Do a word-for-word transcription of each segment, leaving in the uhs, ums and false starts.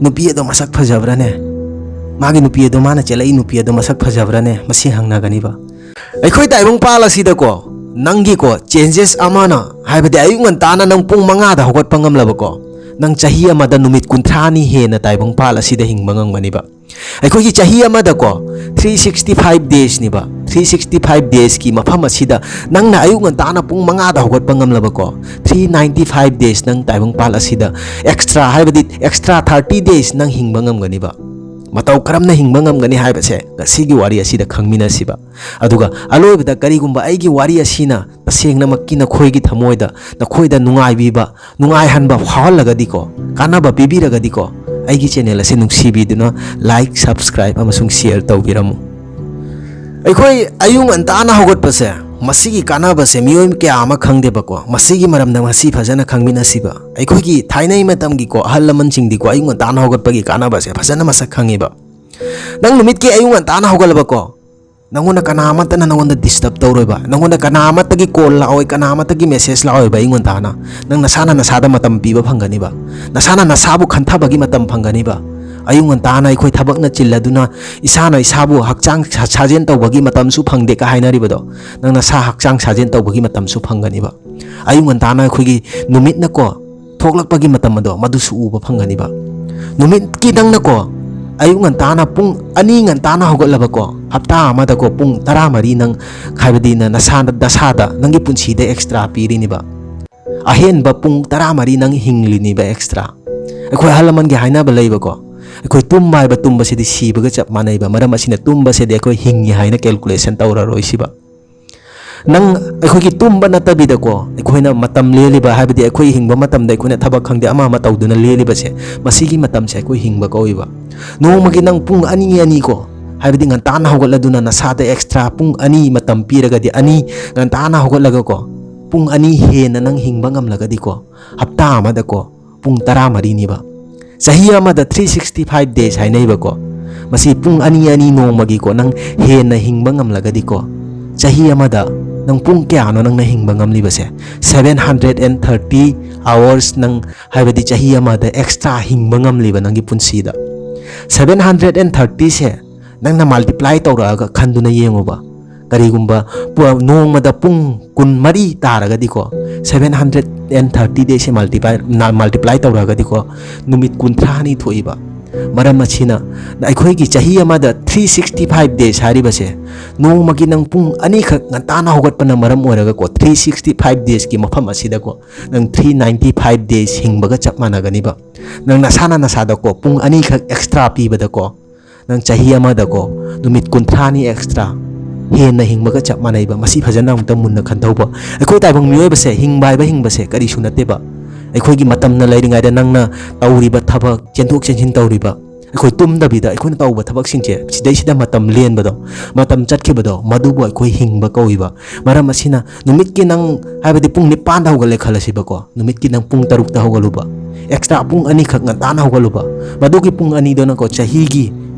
ꯅꯨꯄꯤ ꯑꯗꯣ ꯃꯁꯛ ꯐꯖꯕ꯭ꯔꯥꯅꯦ? ꯃꯥꯒꯤ ꯅꯨꯄꯤ ꯑꯗꯣ, ꯃꯥꯅ ꯆꯦꯜꯂꯛꯏ ꯅꯨꯄꯤ ꯑꯗꯣ ꯃꯁꯛ ꯐꯖꯕ꯭ꯔꯥꯅꯦ?" ꯃꯁꯤ ꯍꯪꯅꯒꯅꯤꯕ꯫ ꯑꯩꯈꯣꯏ ꯇꯥꯏꯕꯪꯄꯥꯜ ꯑꯁꯤꯗꯀꯣ, ꯅꯪꯒꯤꯀꯣ changes ꯑꯃꯅ, ꯍꯥꯏꯕꯗꯤ ꯑꯌꯨꯛ ꯉꯟꯇꯥꯅ ꯅꯪ ꯄꯨꯡ ꯃꯉꯥꯗ ꯍꯧꯒꯠꯄ ꯉꯝꯂꯕꯀꯣ, ꯅꯪ ꯆꯍꯤ ꯑꯃꯗ ꯅꯨꯃꯤꯠ ꯀꯨꯟꯊ꯭ꯔꯥꯅꯤ ꯍꯦꯟꯅ ꯇꯥꯏꯕꯪꯄꯥꯜ ꯑꯁꯤꯗ ꯍꯤꯡꯕ ꯉꯝꯒꯅꯤꯕ꯫ ꯑꯩꯈꯣꯏꯒꯤ ꯆꯍꯤ ꯑꯃꯗꯀꯣ three sixty five days ꯅꯤꯕ꯫ Three sixty five days ꯀꯤ ꯃꯐꯝ ꯑꯁꯤꯗ ꯅꯪꯅ ꯑꯌꯨꯛ ꯉꯟꯇꯥꯅ ꯄꯨꯡ ꯃꯉꯥꯗ ꯍꯧꯒꯠꯄ ꯉꯝꯂꯕꯀꯣ, three ninety five days ꯅꯪ ꯇꯥꯏꯕꯪꯄꯥꯜ ꯑꯁꯤꯗ extra, ꯍꯥꯏꯕꯗꯤ extra thirty days ꯅꯪ ꯍꯤꯡꯕ ꯉꯝꯒꯅꯤꯕ꯫ ꯃꯇꯧ ꯀꯔꯝꯅ ꯍꯤꯡꯕ ꯉꯝꯒꯅꯤ ꯍꯥꯏꯕꯁꯦ ꯉꯁꯤꯒꯤ ꯋꯥꯔꯤ ꯑꯁꯤꯗ ꯈꯪꯃꯤꯟꯅꯁꯤꯕ꯫ ꯑꯗꯨꯒ ꯑꯂꯣꯏꯕꯗ, ꯀꯔꯤꯒꯨꯝꯕ ꯑꯩꯒꯤ ꯋꯥꯔꯤ ꯑꯁꯤꯅ ꯇꯁꯦꯡꯅꯃꯛꯀꯤ ꯅꯈꯣꯏꯒꯤ ꯊꯃꯣꯏꯗ, ꯅꯈꯣꯏꯗ ꯅꯨꯡꯉꯥꯏꯕꯤꯕ, ꯅꯨꯡꯉꯥꯏꯍꯟꯕ ꯐꯥꯎꯍꯜꯂꯒꯗꯤꯀꯣ, ꯀꯥꯟꯅꯕ ꯄꯤꯕꯤꯔꯒꯗꯤꯀꯣ, ꯑꯩꯒꯤ channel ꯑꯁꯤ ꯅꯨꯡꯁꯤꯕꯤꯗꯨꯅ like, subscribe ꯑꯃꯁꯨꯡ share ꯇꯧꯕꯤꯔꯝꯃꯨ꯫ ꯑꯩꯈꯣꯏ ꯑꯌꯨꯛ ꯉꯟꯇꯥꯅ ꯍꯧꯒꯠꯄꯁꯦ, ꯃꯁꯤꯒꯤ ꯀꯥꯟꯅꯕꯁꯦ ꯃꯤꯑꯣꯏ ꯀꯌꯥ ꯑꯃ ꯈꯪꯗꯦꯕꯀꯣ꯫ ꯃꯁꯤꯒꯤ ꯃꯔꯝꯗ ꯉꯁꯤ ꯐꯖꯅ ꯈꯪꯃꯤꯟꯅꯁꯤꯕ꯫ ꯑꯩꯈꯣꯏꯒꯤ ꯊꯥꯏꯅꯩ ꯃꯇꯝꯒꯤꯀꯣ, ꯑꯍꯜ ꯂꯃꯟꯁꯤꯡꯗꯤꯀꯣ ꯑꯌꯨꯛ ꯉꯟꯇꯥꯅ ꯍꯧꯒꯠꯄꯒꯤ ꯀꯥꯟꯅꯕꯁꯦ ꯐꯖꯅ ꯃꯁꯛ ꯈꯪꯉꯦꯕ꯫ ꯅꯪ ꯅꯨꯃꯤꯠꯀꯤ ꯑꯌꯨꯛ ꯉꯟꯇꯥꯅ ꯍꯧꯒꯠꯂꯕꯀꯣ, ꯅꯪꯉꯣꯟꯗ ꯀꯅꯥ ꯑꯃꯠꯇꯅ ꯅꯪꯉꯣꯟꯗ disturb ꯇꯧꯔꯣꯏꯕ, ꯅꯪꯉꯣꯟꯗ ꯀꯅꯥ ꯑꯃꯠꯇꯒꯤ call ꯂꯥꯛꯑꯣꯏ, ꯀꯅꯥ ꯑꯃꯠꯇꯒꯤ message ꯂꯥꯛꯑꯣꯏꯕ꯫ ꯑꯌꯨꯛ ꯉꯟꯇꯥꯅ ꯅꯪ ꯅꯁꯥꯅ ꯅꯁꯥꯗ ꯃꯇꯝ ꯄꯤꯕ ꯐꯪꯒꯅꯤꯕ, ꯅꯁꯥꯅ ꯅꯁꯥꯕꯨ ꯈꯟꯊꯕꯒꯤ ꯃꯇꯝ ꯐꯪꯒꯅꯤꯕ꯫ ꯑꯌꯨꯛ ꯉꯟꯇꯥꯅ ꯑꯩꯈꯣꯏ ꯊꯕꯛꯅ ꯆꯤꯜꯂꯗꯨꯅ ꯏꯁꯥꯅ ꯏꯁꯥꯕꯨ ꯍꯛꯆꯥꯡ ꯁꯥ-, ꯁꯥꯖꯦꯜ ꯇꯧꯕꯒꯤ ꯃꯇꯝꯁꯨ ꯐꯪꯗꯦ ꯀ ꯍꯥꯏꯅꯔꯤꯕꯗꯣ, ꯅꯪ ꯅꯁꯥ ꯍꯛꯆꯥꯡ ꯁꯥꯖꯦꯜ ꯇꯧꯕꯒꯤ ꯃꯇꯝꯁꯨ ꯐꯪꯒꯅꯤꯕ꯫ ꯑꯌꯨꯛ ꯉꯟꯇꯥꯅ ꯑꯩꯈꯣꯏꯒꯤ ꯅꯨꯃꯤꯠꯅꯀꯣ ꯊꯣꯛꯂꯛꯄꯒꯤ ꯃꯇꯝ ꯑꯗꯣ ꯃꯗꯨꯁꯨ ꯎꯕ ꯐꯪꯒꯅꯤꯕ꯫ ꯅꯨꯃꯤꯠꯀꯤ ꯅꯪꯅꯀꯣ ꯑꯌꯨꯛ ꯉꯟꯇꯥꯅ ꯄꯨꯡ ꯑꯅꯤ ꯉꯟꯇꯥꯅ ꯍꯧꯒꯠꯂꯕꯀꯣ, ꯍꯞꯇꯥ ꯑꯃꯗꯀꯣ ꯄꯨꯡ ꯇꯔꯥꯃꯔꯤ ꯅꯪ, ꯍꯥꯏꯕꯗꯤ ꯅ-, ꯅꯁꯥꯗ, ꯗꯁꯥꯗ ꯅꯪꯒꯤ ꯄꯨꯟꯁꯤꯗ extra ꯄꯤꯔꯤꯅꯤꯕ꯫ ꯑꯍꯦꯟꯕ ꯄꯨꯡ ꯇꯔꯥꯃꯔꯤ ꯅꯪ ꯍꯤꯡꯂꯤꯅꯤꯕ extra꯫ ꯑꯩꯈꯣꯏ ꯑꯍꯜ ꯂꯃꯟꯒꯤ ꯍꯥꯏꯅꯕ ꯂꯩꯕꯀꯣ, ꯑꯩꯈꯣꯏ ꯇꯨꯝꯕ ꯍꯥꯏꯕ ꯇꯨꯝꯕꯁꯤꯗꯤ ꯁꯤꯕꯒ ꯆꯞ ꯃꯥꯟꯅꯩꯕ꯫ ꯃꯔꯝ ꯑꯁꯤꯅ ꯇꯨꯝꯕꯁꯤꯗꯤ ꯑꯩꯈꯣꯏ ꯍꯤꯡꯉꯤ ꯍꯥꯏꯅ calculation ꯇꯧꯔꯔꯣꯏꯁꯤꯕ꯫ ꯅꯪ ꯑꯩꯈꯣꯏꯒꯤ ꯇꯨꯝꯕ ꯅꯠꯇꯕꯤꯗꯀꯣ, ꯑꯩꯈꯣꯏꯅ ꯃꯇꯝ ꯂꯦꯜꯂꯤꯕ, ꯍꯥꯏꯕꯗꯤ ꯑꯩꯈꯣꯏ ꯍꯤꯡꯕ ꯃꯇꯝꯗ ꯑꯩꯈꯣꯏꯅ ꯊꯕꯛ ꯈꯪꯗꯦ ꯑꯃ ꯑꯃ ꯇꯧꯗꯨꯅ ꯂꯦꯜꯂꯤꯕꯁꯦ, ꯃꯁꯤꯒꯤ ꯃꯇꯝꯁꯦ ꯑꯩꯈꯣꯏ ꯍꯤꯡꯕ ꯀꯧꯏꯕ꯫ ꯅꯣꯡꯃꯒꯤ ꯅꯪ ꯄꯨꯡ ꯑꯅꯤ ꯑꯅꯤ ꯀꯣ, ꯍꯥꯏꯕꯗꯤ ꯉꯟꯇꯥꯅ ꯍꯧꯒꯠꯂꯗꯨꯅ ꯅꯁꯥꯗ extra ꯄꯨꯡ ꯑꯅꯤ ꯃꯇꯝ ꯄꯤꯔꯒꯗꯤ, ꯑꯅꯤ ꯉꯟꯇꯥꯅ ꯍꯧꯒꯠꯂꯒꯀꯣ, ꯄꯨꯡ ꯑꯅꯤ ꯍꯦꯟꯅ ꯅꯪ ꯍꯤꯡꯕ ꯉꯝꯂꯒꯗꯤꯀꯣ, ꯍꯞꯇꯥ ꯑꯃꯗꯀꯣ ꯄꯨꯡ ꯇꯔꯥꯃꯔꯤꯅꯤꯕ꯫ ꯆꯍꯤ ꯑꯃꯗ three sixty five days ꯍꯥꯏꯅꯩꯕꯀꯣ꯫ ꯃꯁꯤ ꯄꯨꯡ ꯑꯅꯤ ꯑꯅꯤ ꯅꯣꯡꯃꯒꯤꯀꯣ ꯅꯪ ꯍꯦꯟꯅ ꯍꯤꯡꯕ ꯉꯝꯂꯒꯗꯤꯀꯣ, ꯆꯍꯤ ꯑꯃꯗ ꯅꯪ ꯄꯨꯡ ꯀꯌꯥꯅꯣ ꯅꯪꯅ ꯍꯤꯡꯕ ꯉꯝꯂꯤꯕꯁꯦ? Seven hundred and thirty hours ꯅꯪ, ꯍꯥꯏꯕꯗꯤ ꯆꯍꯤ ꯑꯃꯗ extra ꯍꯤꯡꯕ ꯉꯝꯂꯤꯕ ꯅꯪꯒꯤ ꯄꯨꯟꯁꯤꯗ꯫ Seven hundred and thirtyꯁꯦ ꯅꯪꯅ multiply ꯇꯧꯔꯛꯑꯒ ꯈꯟꯗꯨꯅ ꯌꯦꯡꯉꯨꯕ꯫ ꯀꯔꯤꯒꯨꯝꯕ ꯄꯨ-, ꯅꯣꯡꯃꯗ ꯄꯨꯡ ꯀꯨꯟꯃꯔꯤ ꯇꯥꯔꯒꯗꯤꯀꯣ, seven hundred and thirty daysꯁꯦ multiply, multiply ꯇꯧꯔꯛꯑꯒꯗꯤꯀꯣ, ꯅꯨꯃꯤꯠ ꯀꯨꯟꯊ꯭ꯔꯥꯅꯤ ꯊꯣꯛꯏꯕ꯫ ꯃꯔꯝ ꯑꯁꯤꯅ ꯑꯩꯈꯣꯏꯒꯤ ꯆꯍꯤ ꯑꯃꯗ three sixty five days ꯍꯥꯏꯔꯤꯕꯁꯦ, ꯅꯣꯡꯃꯒꯤ ꯅꯪ ꯄꯨꯡ ꯑꯅꯤꯈꯛ ꯉꯟꯇꯥꯅ ꯍꯧꯒꯠꯄꯅ ꯃꯔꯝ ꯑꯣꯏꯔꯒꯀꯣ, three sixty five daysꯀꯤ ꯃꯐꯝ ꯑꯁꯤꯗꯀꯣ, ꯅꯪ three ninety five days ꯍꯤꯡꯕꯒ ꯆꯞ ꯃꯥꯟꯅꯒꯅꯤꯕ꯫ ꯅꯪ ꯅꯁꯥꯅ ꯅꯁꯥꯗꯀꯣ ꯄꯨꯡ ꯑꯅꯤꯈꯛ extra ꯄꯤꯕꯗꯀꯣ, ꯅꯪ ꯆꯍꯤ ꯑꯃꯗꯀꯣ ꯅꯨꯃꯤꯠ ꯀꯨꯟꯊ꯭ꯔꯥꯅꯤ extra ꯍꯦꯟꯅ ꯍꯤꯡꯕꯒ ꯆꯞ ꯃꯥꯟꯅꯩꯕ꯫ ꯃꯁꯤ ꯐꯖꯅ ꯑꯃꯨꯛꯇ ꯃꯨꯟꯅ ꯈꯟꯊꯧꯕ꯫ ꯑꯩꯈꯣꯏ ꯇꯥꯏꯕꯪ ꯃꯤꯑꯣꯏꯕꯁꯦ, ꯍꯤꯡꯕ ꯍꯥꯏꯕ ꯍꯤꯡꯕꯁꯦ ꯀꯔꯤꯁꯨ ꯅꯠꯇꯦꯕ꯫ ꯑꯩꯈꯣꯏꯒꯤ ꯃꯇꯝꯅ ꯂꯩꯔꯤꯉꯩꯗ ꯅꯪꯅ ꯇꯧꯔꯤꯕ ꯊꯕꯛ, ꯆꯦꯟꯊꯣꯛ ꯆꯦꯟꯁꯤꯟ ꯇꯧꯔꯤꯕ, ꯑꯩꯈꯣꯏ ꯇꯨꯝꯗꯕꯤꯗ ꯑꯩꯈꯣꯏꯅ ꯇꯧꯕ ꯊꯕꯛꯁꯤꯡꯁꯦ, ꯁꯤꯗꯩꯁꯤꯗ ꯃꯇꯝ ꯂꯦꯟꯕꯗꯣ, ꯃꯇꯝ ꯆꯠꯈꯤꯕꯗꯣ, ꯃꯗꯨꯕꯨ ꯑꯩꯈꯣꯏ ꯍꯤꯡꯕ ꯀꯧꯏꯕ꯫ ꯃꯔꯝ ꯑꯁꯤꯅ ꯅꯨꯃꯤꯠꯀꯤ ꯅꯪ, ꯍꯥꯏꯕꯗꯤ ꯄꯨꯡ ꯅꯤꯄꯥꯟꯗ ꯍꯧꯒꯠꯂꯦ ꯈꯜꯂꯁꯤꯕꯀꯣ, ꯅꯨꯃꯤꯠꯀꯤ ꯅꯪ ꯄꯨꯡ ꯇꯔꯨꯛꯇ ꯍꯧꯒꯠꯂꯨꯕ, extra ꯄꯨꯡ ꯑꯅꯤꯈꯛ ꯉꯟꯇꯥꯅ ꯍꯧꯒꯠꯂꯨꯕ, ꯃꯗꯨꯒꯤ ꯄꯨꯡ ꯑꯅꯤꯗꯨꯅꯀꯣ ꯆꯍꯤꯒꯤ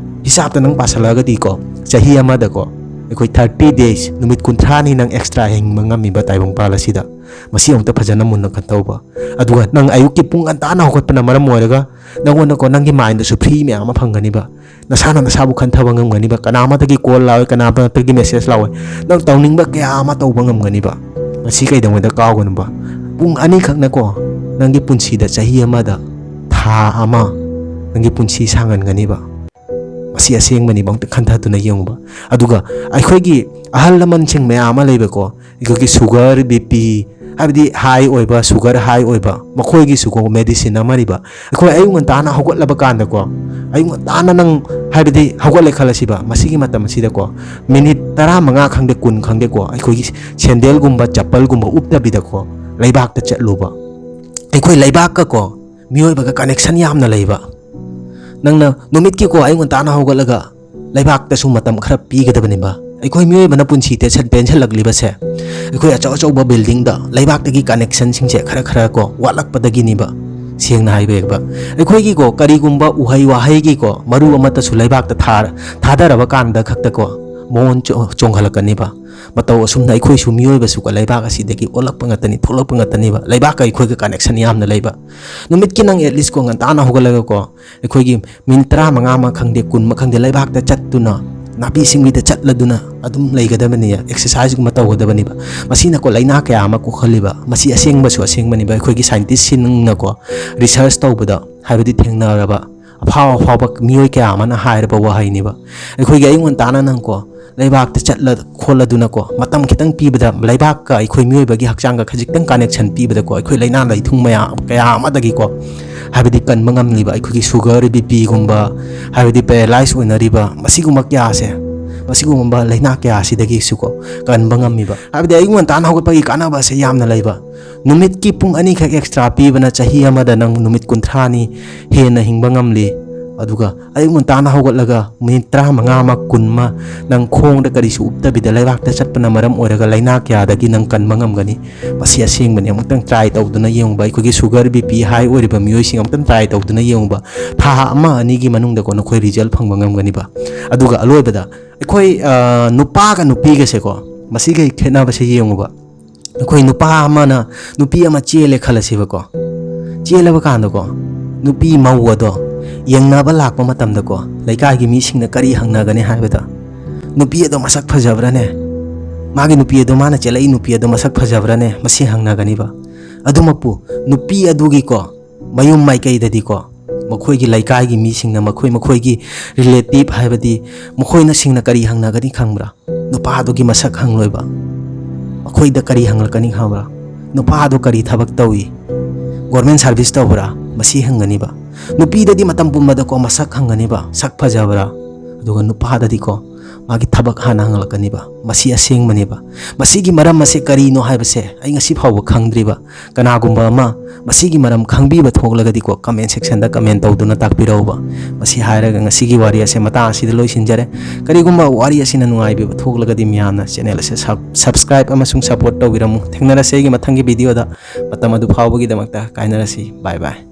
ꯍꯤꯁꯥꯞꯇ ꯅꯪ ꯄꯥꯁꯜꯂꯛꯑꯒꯗꯤꯀꯣ, ꯆꯍꯤ ꯑꯃꯗꯀꯣ ꯑꯩꯈꯣꯏ thirty days, ꯅꯨꯃꯤꯠ ꯀꯨꯟꯊ꯭ꯔꯥꯅꯤ ꯅꯪ extra ꯍꯤꯡꯕ ꯉꯝꯃꯤꯕ ꯇꯥꯏꯕꯪꯄꯥꯜ ꯑꯁꯤꯗ꯫ ꯃꯁꯤ ꯑꯃꯨꯛꯇ ꯐꯖꯅ ꯃꯨꯟꯅ ꯈꯟꯊꯧꯕ꯫ ꯑꯗꯨꯒ ꯅꯪ ꯑꯌꯨꯛꯀꯤ ꯄꯨꯡ ꯉꯟꯇꯥꯅ ꯍꯧꯒꯠꯄꯅ ꯃꯔꯝ ꯑꯣꯏꯔꯒ ꯅꯪꯉꯣꯟꯗꯀꯣ ꯅꯪꯒꯤ mindꯗꯁꯨ free ꯃꯌꯥꯝ ꯑꯃ ꯐꯪꯒꯅꯤꯕ꯫ ꯅꯁꯥꯅ ꯅꯁꯥꯕꯨ ꯈꯟꯊꯕ ꯉꯝꯒꯅꯤꯕ꯫ ꯀꯅꯥ ꯑꯃꯗꯒꯤ call ꯂꯥꯛꯑꯣꯏ, ꯀꯅꯥ ꯑꯃꯗꯒꯤ message ꯂꯥꯛꯑꯣꯏ꯫ ꯅꯪ ꯇꯧꯅꯤꯡꯕ ꯀꯌꯥ ꯑꯃ ꯇꯧꯕ ꯉꯝꯒꯅꯤꯕ꯫ ꯃꯁꯤ ꯀꯩꯗꯧꯉꯩꯗ ꯀꯥꯎꯒꯅꯨꯕ꯫ ꯄꯨꯡ ꯑꯅꯤꯈꯛꯅꯀꯣ ꯅꯪꯒꯤ ꯄꯨꯟꯁꯤꯗ ꯆꯍꯤ ꯑꯃꯗ ꯊꯥ ꯑꯃ ꯅꯪꯒꯤ ꯄꯨꯟꯁꯤ ꯁꯥꯡꯍꯟꯒꯅꯤꯕ꯫ ꯃꯁꯤ ꯑꯁꯦꯡꯕꯅꯤꯕ, ꯑꯝꯇ ꯈꯟꯊꯗꯨꯅ ꯌꯦꯡꯉꯨꯕ꯫ ꯑꯗꯨꯒ ꯑꯩꯈꯣꯏꯒꯤ ꯑꯍꯜ ꯂꯃꯟꯁꯤꯡ ꯃꯌꯥꯝ ꯑꯃ ꯂꯩꯕꯀꯣ, ꯑꯩꯈꯣꯏꯒꯤ sugar, BP, ꯍꯥꯏꯕꯗꯤ high ꯑꯣꯏꯕ, sugar high ꯑꯣꯏꯕ, ꯃꯈꯣꯏꯒꯤꯁꯨꯀꯣ medicine ꯑꯃꯅꯤꯕ꯫ ꯑꯩꯈꯣꯏ ꯑꯌꯨꯛ ꯉꯟꯇꯥꯅ ꯍꯧꯒꯠꯂꯕ ꯀꯥꯟꯗꯀꯣ, ꯑꯌꯨꯛ ꯉꯟꯇꯥꯅ ꯅꯪ, ꯍꯥꯏꯕꯗꯤ ꯍꯧꯒꯠꯂꯦ ꯈꯜꯂꯁꯤꯕ, ꯃꯁꯤꯒꯤ ꯃꯇꯝ ꯑꯁꯤꯗꯀꯣ minute ꯇꯔꯥꯃꯉꯥ ꯈꯪꯗꯦ, ꯀꯨꯟ ꯈꯪꯗꯦꯀꯣ, ꯑꯩꯈꯣꯏꯒꯤ ꯁꯦꯟꯗꯦꯜꯒꯨꯝꯕ ꯆꯄꯜꯒꯨꯝꯕ ꯎꯞꯇꯕꯤꯗꯀꯣ ꯂꯩꯕꯥꯛꯇ ꯆꯠꯂꯨꯕ꯫ ꯑꯩꯈꯣꯏ ꯂꯩꯕꯥꯛꯀꯀꯣ ꯃꯤꯑꯣꯏꯕꯒ connection ꯌꯥꯝꯅ ꯂꯩꯕ꯫ ꯅꯪꯅ ꯅꯨꯃꯤꯠꯀꯤꯀꯣ ꯑꯌꯨꯛ ꯉꯟꯇꯥꯅ ꯍꯧꯒꯠꯂꯒ ꯂꯩꯕꯥꯛꯇꯁꯨ ꯃꯇꯝ ꯈꯔ ꯄꯤꯒꯗꯕꯅꯦꯕ꯫ ꯑꯩꯈꯣꯏ ꯃꯤꯑꯣꯏꯕꯅ ꯄꯨꯟꯁꯤ ꯇꯦꯟꯁꯟ-, ꯇꯦꯟꯁꯜꯂꯛꯂꯤꯕꯁꯦ ꯑꯩꯈꯣꯏ ꯑꯆꯧ ꯑꯆꯧꯕ buildingꯗ ꯂꯩꯕꯥꯛꯇꯒꯤ connectionꯁꯤꯡꯁꯦ ꯈꯔ ꯈꯔ ꯀꯣ ꯋꯥꯠꯂꯛꯄꯗꯒꯤꯅꯤꯕ꯫ ꯁꯦꯡꯅ ꯍꯥꯏꯕꯤꯔꯕ, ꯑꯩꯈꯣꯏꯒꯤꯀꯣ ꯀꯔꯤꯒꯨꯝꯕ ꯎꯍꯩ ꯋꯥꯍꯩꯒꯤꯀꯣ ꯃꯔꯨ ꯑꯃꯠꯇꯁꯨ ꯂꯩꯕꯥꯛꯇ ꯊꯥ-, ꯊꯥꯗꯔꯕ ꯀꯥꯟꯗ ꯈꯛꯇꯀꯣ ꯃꯑꯣꯡ ꯆꯣ- ꯆꯣꯡꯍꯜꯂꯛꯀꯅꯤꯕ꯫ ꯃꯇꯧ ꯑꯁꯨꯝꯅ ꯑꯩꯈꯣꯏꯁꯨ ꯃꯤꯑꯣꯏꯕꯁꯨꯀꯣ ꯂꯩꯕꯥꯛ ꯑꯁꯤꯗꯒꯤ ꯑꯣꯜꯂꯛꯄ ꯉꯥꯛꯇꯅꯤ, ꯊꯣꯛꯂꯛꯄ ꯉꯥꯛꯇꯅꯤꯕ꯫ ꯂꯩꯕꯥꯛꯀ ꯑꯩꯈꯣꯏꯒ connection ꯌꯥꯝꯅ ꯂꯩꯕ꯫ ꯅꯨꯃꯤꯠꯀꯤ ꯅꯪ at least ꯀꯣ ꯉꯟꯇꯥꯅ ꯍꯧꯒꯠꯂꯒꯀꯣ, ꯑꯩꯈꯣꯏꯒꯤ ꯃꯤꯅꯤꯠ ꯇꯔꯥꯃꯉꯥ ꯑꯃ ꯈꯪꯗꯦ, ꯀꯨꯟ ꯑꯃ ꯈꯪꯗꯦ, ꯂꯩꯕꯥꯛꯇ ꯆꯠꯇꯨꯅ, ꯅꯥꯄꯤ ꯁꯤꯡꯕꯤꯗ ꯆꯠꯂꯗꯨꯅ ꯑꯗꯨꯝ ꯂꯩꯒꯗꯕꯅꯤ, exercise ꯀꯨꯝꯕ ꯇꯧꯒꯗꯕꯅꯤꯕ꯫ ꯃꯁꯤꯅꯀꯣ ꯂꯥꯏꯅꯥ ꯀꯌꯥ ꯑꯃ ꯀꯣꯛꯍꯜꯂꯤꯕ꯫ ꯃꯁꯤ ꯑꯁꯦꯡꯕꯁꯨ ꯑꯁꯦꯡꯕꯅꯤꯕ꯫ ꯑꯩꯈꯣꯏꯒꯤ scientist ꯁꯤꯡꯅꯀꯣ research ꯇꯧꯕꯗ, ꯍꯥꯏꯕꯗꯤ ꯊꯦꯡꯅꯔꯕ ꯑꯐꯥꯎ ꯑꯐꯥꯎꯕ ꯃꯤꯑꯣꯏ ꯀꯌꯥ ꯑꯃꯅ ꯍꯥꯏꯔꯕ ꯋꯥꯍꯩꯅꯤꯕ꯫ ꯑꯩꯈꯣꯏꯒꯤ ꯑꯌꯨꯛ ꯉꯟꯇꯥꯅ ꯅꯪꯀꯣ ꯂꯩꯕꯥꯛꯇ ꯆꯠꯂ ꯈꯣꯠꯂꯗꯨꯅꯀꯣ, ꯃꯇꯝ ꯈꯤꯇꯪ ꯄꯤꯕꯗ, ꯂꯩꯕꯥꯛꯀ ꯑꯩꯈꯣꯏ ꯃꯤꯑꯣꯏꯕꯒꯤ ꯍꯛꯆꯥꯡꯒ ꯈꯖꯤꯛꯇꯪ connection ꯄꯤꯕꯗꯀꯣ, ꯑꯩꯈꯣꯏ ꯂꯥꯏꯅꯥ ꯂꯥꯏꯊꯨꯡ ꯃꯌꯥꯝ ꯀꯌꯥ ꯑꯃꯗꯒꯤꯀꯣ, ꯍꯥꯏꯕꯗꯤ ꯀꯟꯕ ꯉꯝꯂꯤꯕ, ꯑꯩꯈꯣꯏꯒꯤ sugar, BP ꯒꯨꯝꯕ, ꯍꯥꯏꯕꯗꯤ paralyze ꯑꯣꯏꯅꯔꯤꯕ, ꯃꯁꯤꯒꯨꯝꯕ ꯀꯌꯥꯁꯦ, ꯃꯁꯤꯒꯨꯝꯕ ꯂꯥꯏꯅꯥ ꯀꯌꯥꯁꯤꯗꯒꯤꯁꯨꯀꯣ ꯀꯟꯕ ꯉꯝꯃꯤꯕ꯫ ꯍꯥꯏꯕꯗꯤ ꯑꯌꯨꯛ ꯉꯟꯇꯥꯅ ꯍꯧꯒꯠꯄꯒꯤ ꯀꯥꯟꯅꯕ ꯑꯁꯦ ꯌꯥꯝꯅ ꯂꯩꯕ꯫ ꯅꯨꯃꯤꯠꯀꯤ ꯄꯨꯡ ꯑꯅꯤꯈꯛ extra ꯄꯤꯕꯅ ꯆꯍꯤ ꯑꯃꯗ ꯅꯪ ꯅꯨꯃꯤꯠ ꯀꯨꯟꯊ꯭ꯔꯥꯅꯤ ꯍꯦꯟꯅ ꯍꯤꯡꯕ ꯉꯝꯂꯤ꯫ ꯑꯗꯨꯒ ꯑꯌꯨꯛ ꯉꯟꯇꯥꯅ ꯍꯧꯒꯠꯂꯒ ꯃꯤꯅꯤꯠ ꯇꯔꯥꯃꯉꯥ ꯑꯃ, ꯀꯨꯟ ꯑꯃ ꯅꯪ ꯈꯣꯡꯗ ꯀꯔꯤꯁꯨ ꯎꯞꯇꯕꯤꯗ ꯂꯩꯕꯥꯛꯇ ꯆꯠꯄꯅ ꯃꯔꯝ ꯑꯣꯏꯔꯒ ꯂꯥꯏꯅꯥ ꯀꯌꯥꯗꯒꯤ ꯅꯪ ꯀꯟꯕ ꯉꯝꯒꯅꯤ꯫ ꯃꯁꯤ ꯑꯁꯦꯡꯕꯅꯤ꯫ ꯑꯃꯨꯛꯇꯪ try ꯇꯧꯗꯨꯅ ꯌꯦꯡꯉꯨꯕ꯫ ꯑꯩꯈꯣꯏꯒꯤ sugar, BP high ꯑꯣꯏꯔꯤꯕ ꯃꯤꯑꯣꯏꯁꯤꯡ ꯑꯃꯨꯛꯇꯪ try ꯇꯧꯗꯨꯅ ꯌꯦꯡꯉꯨꯕ꯫ ꯊꯥ ꯑꯃ ꯑꯅꯤꯒꯤ ꯃꯅꯨꯡꯗꯀꯣ ꯅꯈꯣꯏ result ꯐꯪꯕ ꯉꯝꯒꯅꯤꯕ꯫ ꯑꯗꯨꯒ ꯑꯂꯣꯏꯕꯗ ꯑꯩꯈꯣꯏ, ꯑ, ꯅꯨꯄꯥꯒ ꯅꯨꯄꯤꯒꯁꯦꯀꯣ, ꯃꯁꯤꯒꯤ ꯈꯦꯠꯅꯕꯁꯦ ꯌꯦꯡꯉꯨꯕ꯫ ꯑꯩꯈꯣꯏ ꯅꯨꯄꯥ ꯑꯃꯅ ꯅꯨꯄꯤ ꯑꯃ ꯆꯦꯜꯂꯦ ꯈꯜꯂꯁꯤꯕꯀꯣ꯫ ꯆꯦꯜꯂꯕ ꯀꯥꯟꯗꯀꯣ, ꯅꯨꯄꯤ ꯃꯧ ꯑꯗꯣ ꯌꯦꯡꯅꯕ ꯂꯥꯛꯄ ꯃꯇꯝꯗꯀꯣ, ꯂꯩꯀꯥꯏꯒꯤ ꯃꯤꯁꯤꯡꯅ ꯀꯔꯤ ꯍꯪꯅꯒꯅꯤ ꯍꯥꯏꯕꯗ, "ꯅꯨꯄꯤ ꯑꯗꯣ ꯃꯁꯛ ꯐꯖꯕ꯭ꯔꯥꯅꯦ? ꯃꯥꯒꯤ ꯅꯨꯄꯤ ꯑꯗꯣ, ꯃꯥꯅ ꯆꯦꯜꯂꯛꯏ ꯅꯨꯄꯤ ꯑꯗꯣ ꯃꯁꯛ ꯐꯖꯕ꯭ꯔꯥꯅꯦ?" ꯃꯁꯤ ꯍꯪꯅꯒꯅꯤꯕ꯫ ꯑꯗꯨꯃꯛꯄꯨ ꯅꯨꯄꯤ ꯑꯗꯨꯒꯤꯀꯣ ꯃꯌꯨꯝ ꯃꯥꯏꯀꯩꯗꯗꯤꯀꯣ, ꯃꯈꯣꯏꯒꯤ ꯂꯩꯀꯥꯏꯒꯤ ꯃꯤꯁꯤꯡꯅ ꯃꯈꯣꯏ ꯃꯈꯣꯏꯒꯤ relative, ꯍꯥꯏꯕꯗꯤ ꯃꯈꯣꯏꯅꯁꯤꯡꯅ ꯀꯔꯤ ꯍꯪꯅꯒꯅꯤ ꯈꯪꯕ꯭ꯔꯥ? ꯅꯨꯄꯥꯗꯨꯒꯤ ꯃꯁꯛ ꯍꯪꯂꯣꯏꯕ꯫ ꯃꯈꯣꯏꯗ ꯀꯔꯤ ꯍꯪꯂꯛꯀꯅꯤ ꯈꯪꯕ꯭ꯔꯥ? "ꯅꯨꯄꯥꯗꯣ ꯀꯔꯤ ꯊꯕꯛ ꯇꯧꯏ? Government service ꯇꯧꯕ꯭ꯔꯥ?" ꯃꯁꯤ ꯍꯪꯒꯅꯤꯕ꯫ ꯅꯨꯄꯤꯗꯗꯤ ꯃꯇꯝ ꯄꯨꯝꯕꯗꯀꯣ ꯃꯁꯛ ꯍꯪꯒꯅꯤꯕ, ꯁꯛ ꯐꯖꯕ꯭ꯔꯥ? ꯑꯗꯨꯒ ꯅꯨꯄꯥꯗꯗꯤꯀꯣ ꯃꯥꯒꯤ ꯊꯕꯛ ꯍꯥꯟꯅ ꯍꯪꯂꯛꯀꯅꯤꯕ꯫ ꯃꯁꯤ ꯑꯁꯦꯡꯕꯅꯦꯕ꯫ ꯃꯁꯤꯒꯤ ꯃꯔꯝ ꯑꯁꯦ ꯀꯔꯤꯅꯣ ꯍꯥꯏꯕꯁꯦ ꯑꯩ ꯉꯁꯤ ꯐꯥꯎꯕ ꯈꯪꯗ꯭ꯔꯤꯕ꯫ ꯀꯅꯥꯒꯨꯝꯕ ꯑꯃ ꯃꯁꯤꯒꯤ ꯃꯔꯝ ꯈꯪꯕꯤꯕ ꯊꯣꯛꯂꯒꯗꯤꯀꯣ, comment section ꯗ comment ꯇꯧꯗꯨꯅ ꯇꯥꯛꯄꯤꯔꯛꯎꯕ꯫ ꯃꯁꯤ ꯍꯥꯏꯔꯒ ꯉꯁꯤꯒꯤ ꯋꯥꯔꯤ ꯑꯁꯦ ꯃꯇꯥꯡ ꯑꯁꯤꯗ ꯂꯣꯏꯁꯤꯟꯖꯔꯦ꯫ ꯀꯔꯤꯒꯨꯝꯕ ꯋꯥꯔꯤ ꯑꯁꯤꯅ ꯅꯨꯡꯉꯥꯏꯕꯤꯕ ꯊꯣꯛꯂꯒꯗꯤ ꯃꯌꯥꯝꯅ channel ꯑꯁꯦ sub-, subscribe ꯑꯃꯁꯨꯡ support ꯇꯧꯕꯤꯔꯝꯃꯨ꯫ ꯊꯦꯡꯅꯔꯁꯦ ꯑꯩꯒꯤ ꯃꯊꯪꯒꯤ video ꯗ꯫ ꯃꯇꯝ ꯑꯗꯨ ꯐꯥꯎꯕꯒꯤꯗꯃꯛꯇ ꯀꯥꯏꯅꯔꯁꯤ꯫ Bye bye꯫